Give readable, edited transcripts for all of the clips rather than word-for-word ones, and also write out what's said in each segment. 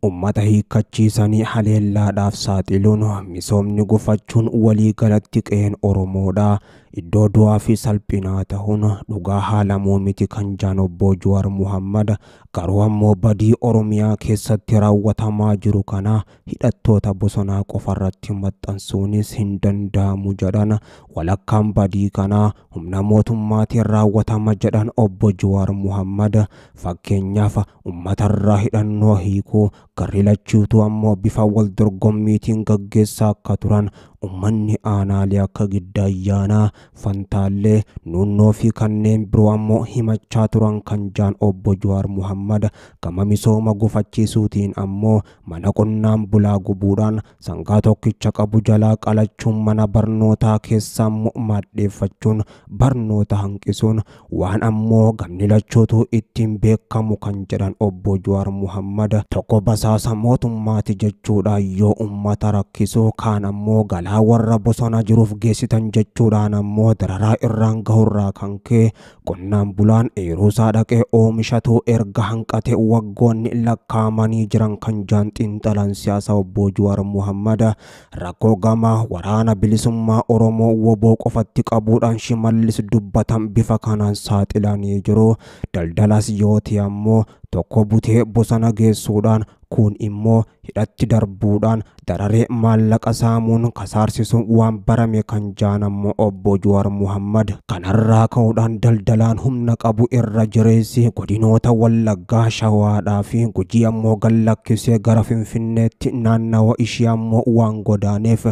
Ummata hiikkachiisanii haleellaadhaaf saaxiluun misoomni gufachuun walii galatti qe'een Oromoodha. Iddoo du'aa fi salphinaa ta'uun dhugaa haalamuu miti kan jaan obbo Jawaar Muhammad garuu ammoo badii Oromiyaa keessatti raawwatamaa jiru kana hidhattoota bosonaa qofarratti maxxansuunis hin danda'amu jedhan. Walakkaan badii kanaa humna mootummaatiin raawwatama jedhan obbo Jawaar Muhammad. Fakkeenyaaf uummatarraa hidhannoo hiikuu garri lachuutu ammoo bifa wal dorgommiitiin gaggeessaa akka turan uummanni aanaalee akka Giddaa Ayyaanaa, Fantaallee, Nunnoo fi kanneen biroo ammoo himachaa turan kan jaan obbo Jawaar Muhammad gama misooma gufachiisuutiin ammoo mana qonnaan bulaa gubuudhaan sangaa tokkicha qabu jalaa qalachuun mana barnootaa keessaa immoo maadheeffachuun barnoota hanqisuun waan ammoo gamni lachuutu ittiin beekamu kan jedhan obbo Jawaar Muhammad tokko basaasa mootummaati jechuudhaan yoo uummata rakkisu kaan ammoo galaa warra bosona jiruuf geessitan jechuudhaan ammoo dararaa irraan gahurraa kan ka'e qonnaan bulaan eeruusaa dhaqee oomishatu erga hanqate waggoonni lakkaa'amanii jiran kan jaan xiinxalan siyaasa obbo Jawaar Muhammad rakkoo gamaa waraana bilisummaa Oromoo woboo qofatti qabuudhaan Shimallis dubbatan bifa kanaan saaxilanii jiru. Daldalas yoo ta'e ammoo tokko butee bosona geessuudhaan kun immoo hidhatti darbuudhaan dararee maallaqa saamuun kasaarsisuun waan barame kan jaan ammoo obbo Jawaar Muhammad kanarraa ka'uudhaan daldalaan humna qabu irra jireessi godinoota Wallaggaa, Shawaadhaa fi Gujii ammoo gallakkisee gara Finfinneetti naannawa ishee ammoo waan godaaneef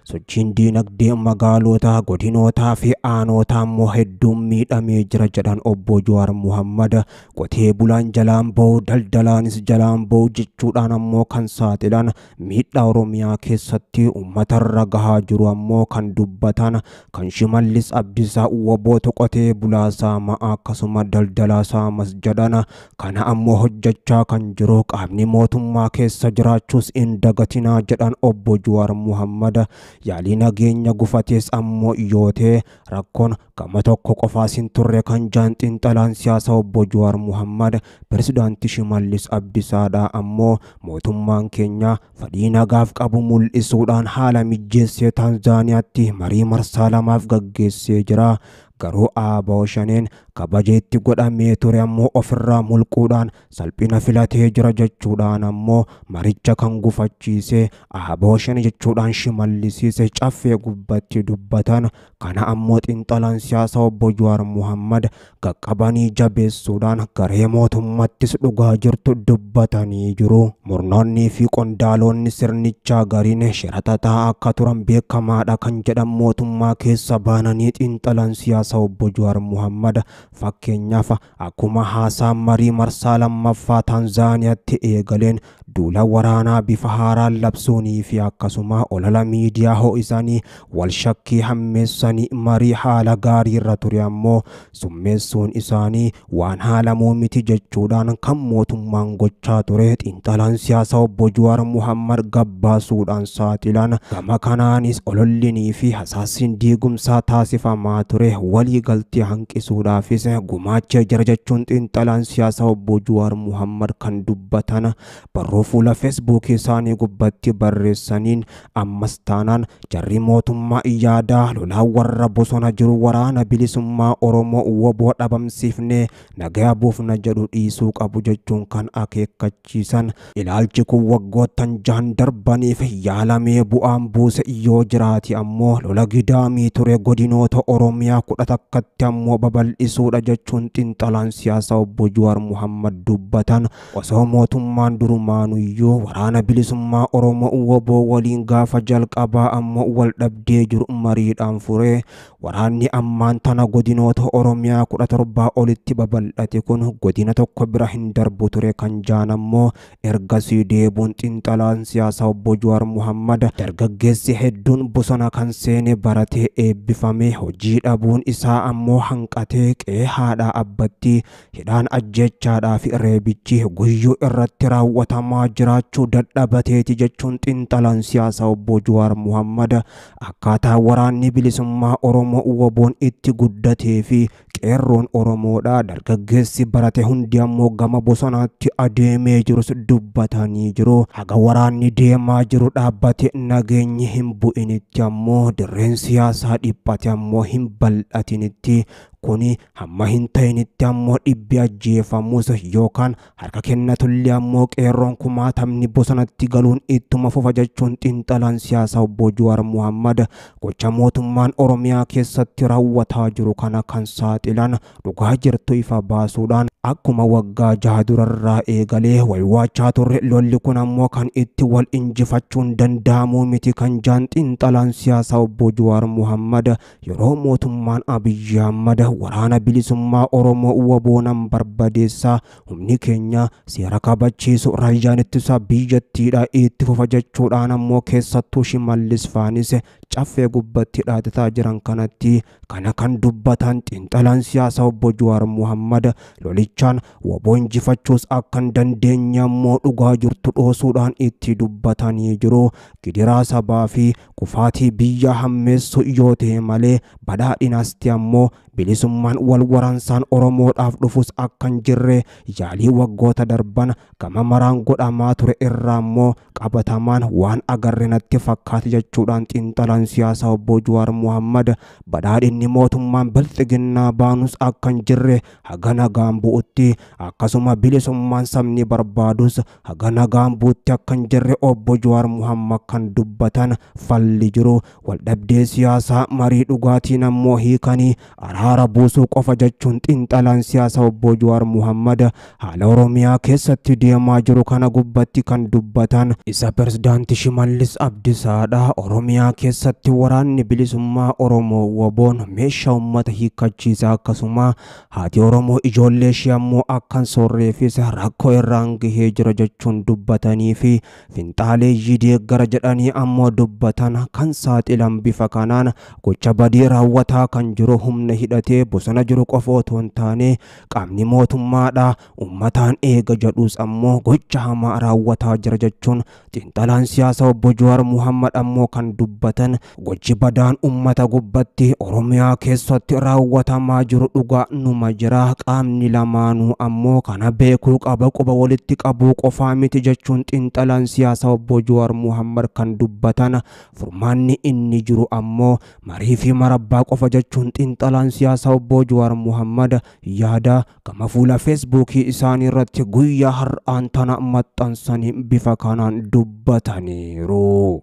sochiin diinagdee magaalota godinootaa fi aanootaa ammoo hedduun miidhamee jira jedhan obbo Jawaar Muhammad. Qotee bulaan jalaan ba'u daldalaanis jalaan ba'u jechuudhaan ammoo kan saaxilan miidhaa Oromiyaa keessatti uummatarra gahaa jiru ammoo kan dubbatan kan Shimallis Abdiisaa woboota qotee bulaa saamaa akkasuma daldalaa saamas jedhan kana ammoo hojjechaa kan jiru qaamni mootummaa keessa jiraachuus hin dagatinaa jedhan obbo Jawaar Muhammad. Yaalii nageenya gufatees ammoo yoo ta'e rakkoon gama tokko qofaas hin turre kan jaan xiinxalaan siyaasa obbo Jawaar Muhammad pirezidaantii Shimallis Abdiisaadha ammoo mootummaan keenya fedhii nagaaf qabu mul'isuudhaan haala mijeessee Taanzaaniyaatti marii marsaa lamaaf gaggeessee jira. Garuu ABO shaneen kabaja itti godhamee ture ammoo ofirraa mulquudhaan salphina filatee jira jechuudhaan ammoo maricha kan gufachiise ABO shane jechuudhaan Shimallisiise caffee gubbatti dubbatan. Kana ammoo xiinxalaan siyaasa obbo Jawaar Muhammad qaqqabanii jabeessuudhaan garee mootummaattis dhugaa jirtu dubbatanii jiru. Murnoonnii fi qondaalonni sirnichaa gariin shiratataa akka turan beekamaadha kan jedhan mootummaa keessa baananii xiinxalaan siyaasa obbo Jawaar Muhammad. Fakkeenyaaf akkuma haasaa marii marsaa lammaffaa Taanzaaniyaatti eegaleen duula waraanaa bifa haaraan labsuunii fi akkasuma olola miidiyaa ho'isanii wal shakkii hammeessanii marii haala gaarii irra ture ammoo summeessuun isaanii waan haalamuu miti jechuudhaan kan mootummaan gochaa ture xiinxalaan siyaasa obbo Jawaar Muhammad gabbaasuudhaan saaxilan. Gama kanaanis olollinii fi hasaasiin diigumsaa taasifamaa ture walii galtee hanqisuudhaafis gumaachee jira jechuun xiinxalaan siyaasa obbo Jawaar Muhammad kan dubbatan barruu fuula feesbuukii isaanii gubbatti barreessaniin ammas taanaan jarri mootummaa yaadaa lolaa warra bosona jiru waraana bilisummaa Oromoo woboo dhabamsiifnee nagaa buufna jedhu dhiisuu qabu jechuun kan akeekkachiisan. Ilaalchi kun waggoottan jahan darbaniif yaalamee bu'aan buuse yoo jiraate ammoo lola gidaamii ture godinoota Oromiyaa 11tti ammoo babal'isuudha jechuun xiinxalaan siyaasa obbo Jawaar Muhammad dubbatan. Osoo mootummaan durumaanuyyuu waraana bilisummaa Oromoo woboo waliin gaafa jalqabaa ammoo wal dhabdee jiru mariidhaan furee waraanni ammaan tana godinoota Oromiyaa 17 olitti babal'ate kun godina tokko bira hin darbu ture kan jaan ammoo ergasii deebuun xiinxalaan siyaasa obbo Jawaar Muhammad dargaggeessi hedduun bosona kan seene baratee eebbifame hojii dhabuun isaa ammoo hanqatee qe'ee haadha abbatti hidhaan ajjeechaadhaa fi reebichi guyyuu irratti raawwatamaa jiraachuu dadhabateeti jechuun xiinxalaan siyaasaa obbo Jawaar Muhammad akkaataa waraanni bilisummaa Oromoo WBOn itti guddatee fi qeerroon Oromoodha dargaggeessi barate hundi ammoo gama bosonaatti adeemee jirus dubbatanii jiru. Haga waraanni deemaa jiru dhaabbate nageenyi hin bu'initti ammoo dirreen siyaasaa dhiphate ammoo hin bal'atinitti kuni hamma hin ta'initti ammoo dhibbi ajjeefamus yookaan harka kennatullee ammoo qeerroon kumaatamni bosonatti galuun ittuma fufa jechuun xiinxalaan siyaasaa obbo Jawaar Muhammad gocha mootummaan Oromiyaa keessatti raawwataa jiru kana kan saaxilan dhugaa jirtu ifa baasuudhaan akkuma waggaa 6 durarraa eegalee waywaachaa turre lolli kun ammoo kan itti wal injifachuun danda'amuu miti kan jaan xiinxalaan siyaasaa obbo Jawaar Muhammad yeroo mootummaan Abiyyi Ahmad waraana bilisummaa Oromoo WBOn barbadeessaa humni keenya seera kabachiisu raayyaan ittisaa biyyattiidha itti fufa jechuudhaan ammoo keessattuu Shimallis faanis caffee gubbatti dhaadataa jiran kanatti kana kan dubbatan xiinxalaan siyaasaa obbo Jawaar Muhammad lolichaan WBO injifachuus akka hin dandeenye ammoo dhugaa jirtu dhoosuudhaan itti dubbatanii jiru. Gidiraa sabaa fi kufaatii biyya hammeessu yoo ta'e malee badhaadhinaasti ammoo bilisummaan wal waraansaan Oromoodhaaf dhufus akka hin jirre yaalii waggoota darban gama maraan godhamaa ture irraa ammoo qabatamaan waan agarre natti fakkaate jechuudhaan xiinxalaan siyaasaa obbo Jawaar Muhammad badhaadhinni mootummaan bilxiginnaa baanus akka hin jirre haga nagaan bu'utti akkasuma bilisummaan sabni barbaadus haga nagaan bu'utti akka hin jirre obbo Jawaar Muhammad kan dubbatan falli jiru waldhabdee siyaasaa marii dhugaatiin ammoo hiikanii araara buusuu qofa jechuun xiinxalaan siyaasaa obbo Jawaar Muhammad haala Oromiyaa keessatti deemaa jiru kana gubbatti kan dubbatan isa pirezidaanti Shimallis Abdiisaadha. Oromiyaa keessatti waraanni bilisummaa Oromoo WBOn meeshaa uummata hiikkachiisaa akkasuma haati Oromoo ijoollee ishee ammoo akkan soorreefis rakkoo irraan gahee jira jechuun dubbatanii fi finxaaleeyyii deeggara jedhanii ammoo dubbatan kan saaxilan bifa kanaan gocha badii raawwataa kan jiru humna hidhatee bosona jiru qofa otoo hin taane qaamni mootummaadha uummataan eega jedhus ammoo gocha hamaa raawwataa jira jechuun xiinxalaan siyaasaa obbo Jawaar Muhammad ammoo kan dubbatan gochi badaan uummata gubbatti Oromiyaa keessatti raawwatamaa jiru dhugaa numa jira qaamni lamaanuu ammoo kana beekuu qaba quba walitti qabuu qofaa miti jechuun xiinxalaan siyaasaa obbo Jawaar Muhammad kan dubbatan furmaanni inni jiru ammoo marii fi marabbaa qofa jechuun xiinxalaan siyaasaa obbo Jawaar Muhammad yaada gama fuula feesbuukii isaanii irratti guyyaa har'aan tana maxxansanii bifa kanaan dubbataniiru.